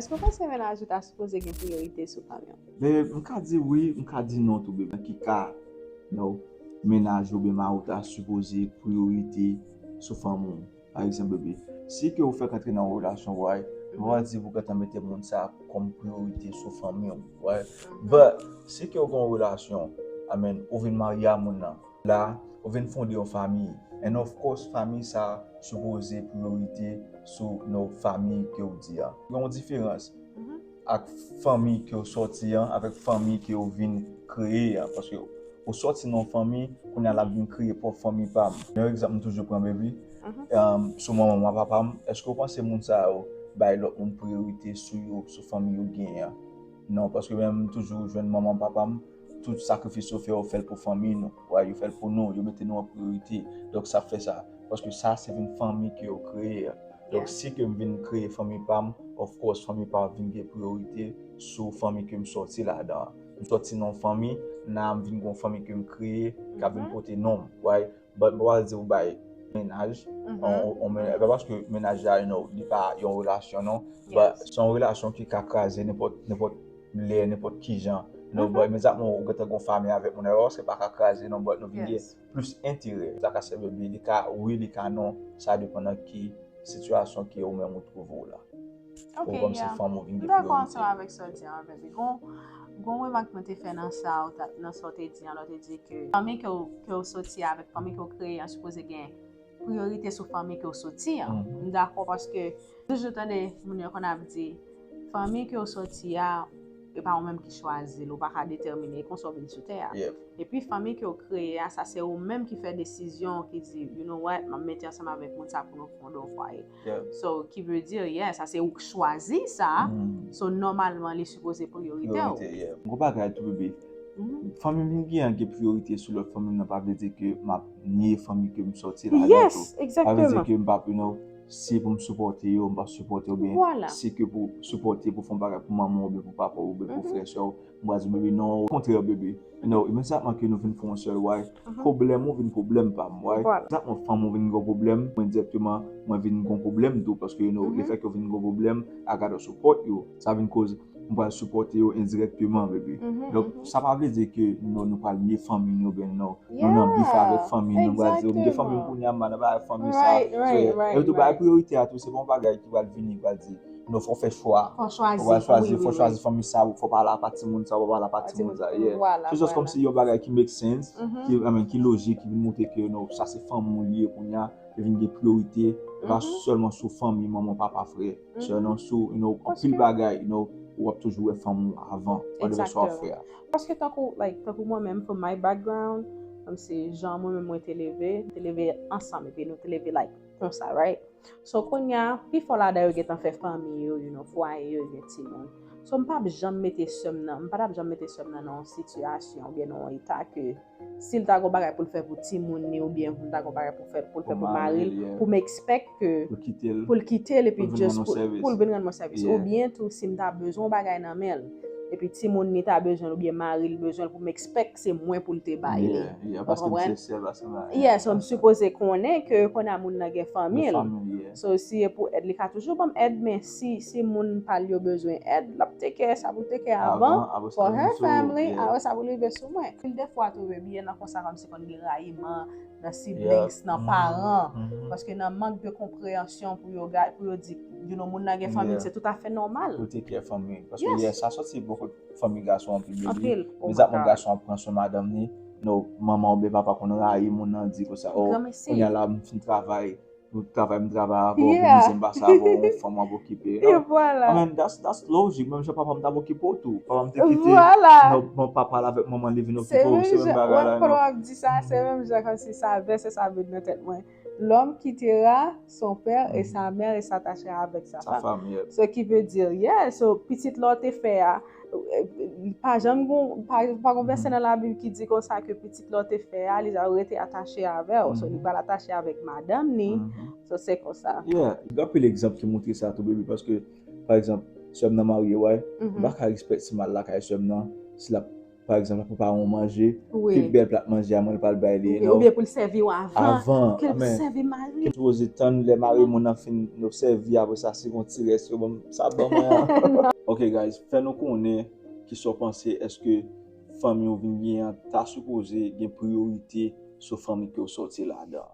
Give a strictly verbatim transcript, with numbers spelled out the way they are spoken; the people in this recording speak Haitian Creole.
Èske w panse mennaj ou ta sipoze gen priyorite sou fanmi w? Bebe, m ka di wi, m ka di non tou, bebe. Nan ki ka, no, mennaj ou oubyen mari w ta sipoze priyorite sou fanmi w? Pa egzanp, bebe, si ke ou fèk antre nan yon relasyon, right, m pa di pou w gentan mete moun sa a kòm priyorite sou fanmi w, right? But, si ke ou gen yon relasyon, I mean, ou vin marye a moun nan, la, ou vin fonde yon fanmi. And of course, fanmi sa a sipoze priyorite sou, no, fanmi ke ou di a. Gen yon diferans ak fanmi ke ou sòti an, avèk fanmi ke ou vin kreye an. Paske ou sòti nan yon fanmi, kounye a l ap vin kreye pwòp fanmi pa m. Yon egzanp m toujou pran, baby. Um, sou manman m ak papa m, èske ou panse moun sa yo bay lòt moun priyorite sou yo, sou fanmi yo genyen an? Non, paske menm m toujou jwenn manman m, papa m, tout sakrifis yo fè, yo fè l pou fanmi nou. Right, yo fè l pou nou, yo mete nou an priyorite. Donk, sa fè sa. Paske sa, se vin fanmi ke yo kreye an. Donk, si ke m vin kreye fanmi pa m, of course, fanmi pa m ap vin gen priyorite sou fanmi ke m sòti ladan an. M sòti nan yon fanmi, nan m vin gen yon fanmi ke m kreye, k ap vin pote non m, right? But m pa pral di ou bay mennaj, on, on, on, men- e pa paske mennaj la, you know, li pa yon relasyon, non. But se yon relasyon ki ka kraze nenpòt, nenpòt lè, nenpòt ki jan. You know, but imedyatman ou gentan gen yon fanmi avèk moun nan, se pa ka kraze, non, but nou vin gen plis enterè. Sa ka sèvi, li ka wi, li ka non, sa depann nan ki sitiyasyon ke ou menm ou twouve w la. Ou kòmsi fanm ou vin gen priyorite. M dakò ansanm avèk sa w di an, baby. Gon, gon remak mwen te fè nan sa, nan sa w te di an, lè w te di ke fanmi ke w, ke w sòti avèk, fanmi ke w kreye an, sipoze gen priyorite sou fanmi ke w sòti an. M dakò paske toujou tande moun yo konn ap di, fanmi ke w sòti a, e pa ou menm ki chwazi l, ou pa ka detèmine, e konsa w vin sou tè a. Epi fanmi ke w kreye a, sa se ou menm ki fè desizyon, ki di, you know what, m ap mete ansanm avèk moun sa pou nou fonde yon fwaye. So, ki vle di, yeah, sa se ou k chwazi sa. So, nòmalman, li sipoze priyorite w. M gon bagay tou, bebe. Fanmi m vin gen an gen priyorite sou lòt fanmi m nan, pa vle di ke m ap nye fanmi ke m sòti ladan tou. Pa vle di ke m p ap, you know, si pou m sipòte yo, m p ap sipòte yo, oubyen si ke pou sipòte, pou fè yon bagay pou manman w, oubyen pou papa w, oubyen pou frè sè w, m pral di, bebe, non, okontrè, bebe. You know, imedyatman ke nou vin fè yon sèl, right, pwoblèm ou vin pwoblèm pa m, right? Imedyatman fanm ou vin gen yon pwoblèm, mwen dirèkteman, mwen vin gen yon pwoblèm tou, paske, you know, lefètke ou vin gen yon pwoblèm, I gotta support you. Sa vin koz m pral sipòte yo endirèkteman, bebe. Donk, sa pa vle di ke nou, nou pral nye fanmi nou, oubyen nou, nou nan bif avèk fanmi nou, m pral di, m gen fanmi m kounye a, m pa nan bagay fanmi sa. Epi tou, bay priyorite a tou, se pa yon bagay ki pral vini, ki pral di, non, fò w fè chwa. Fò w chwazi, fò w chwazi fanmi sa, fò w pa al apa timoun sa, fò w pa al apa timoun sa. Yeah. Se just kòmsi yon bagay ki make sense, ki, I mean, ki lojik, ki vin montre ke, non, sa se fanmi w li ye kounye a, li vin gen priyorite, e pa sèlman sou fanmi, manman, papa, frè, sè, non, sou, you know, anpil bagay, you know, ou ap toujou wè fanmi w avan, whatever sa w ap fè a. Paske tankou, like, tankou mwen menm, for my background, kòmsi jan mwen menm mwen te leve, te leve ansanm, epi nou te leve, like, konsa, right? So, kounye a, pifò ladan yo gentan fè fanmi yo, you know, fwaye yo, gen timoun. So, m p ap janm mete sè m nan, m pa t ap janm mete sè m nan nan yon sitiyasyon oubyen nan yon eta ke si l ta gen yon bagay pou l fè pou timoun li oubyen pou l ta gen yon bagay pou fè, pou l fè pou mari l, pou m expect ke pou l kite l epi just pou l vin rann mwen sèvis. Oubyen tou, si m ta bezwen yon bagay nan men l, epi timoun li ta bezwen l oubyen mari l bezwen l, pou m expect se mwen pou l te bay li. Ou konprann? Yeah, so m sipoze konnen ke kounye a moun nan gen fanmi l. So, si e pou èd, li ka toujou ban m èd, men si, si moun pa l yo bezwen èd, l ap take care sa pou l take care avan, for her family, apre sa pou l rive sou mwen. Anpil de fwa tou, bebe, nan konsa kòmsi konn gen rayiman nan siblings, nan paran, paske nan mank de konpreyansyon pou yo, pou yo di, you know, moun nan gen fanmi l, se toutafè nòmal. Pou take care fanmi, paske, yeah, sa sòti bò kot fanmi gason anpil, bebe. Imedyatman gason ap pran swen madanm li, non, manman oubyen papa konn rayi moun nan, di konsa, oh, kounye a la m fin travay, m travay, m travay avè w, pou mizè m pase avè w, yon fanm w ap okipe. I mean, that's, that's logic, menm jan papa m t ap okipe w tou. Papa m te kite, non, bon, papa l avèk manman li vin okipe w, se menm bagay la, non? Pandan w ap di sa, se menm jan kòmsi sa, vèsè sa vin nan tèt mwen. L'homme quittera son père et sa mère et s'attachera avec sa femme. So, qui veut dire, yeah, so, pitit la w te fè a, pa janm gon, pa, pa gon vèsè nan Labib ki di konsa ke pitit la w te fè a, li va rete atache avè w. So, li pral atache avèk madanm ni. So, se konsa. Yeah, gen anpil egzanp ki montre sa tou, bebe, paske, pa egzanp, sè m nan marye, right? M pa ka expect si m al lakay sè m nan, si l ap pa egzanp, l ap prepare yon manje, Wi. Pi bèl plat manje a, mwen, l pral bay li, Wi, non? Oubyen pou l sèvi w avan. Avan, Ke l men. Sèvi mari. Ki sipoze tann lè mari moun nan fin, nou sèvi, apre sa, si gon ti rès, yo ban m, sa ban mwen an. Ok, guys, fè nou konnen ki sa w panse, èske fanmi w vin gen an ta sipoze gen priyorite sou fanmi ke w sòti ladan?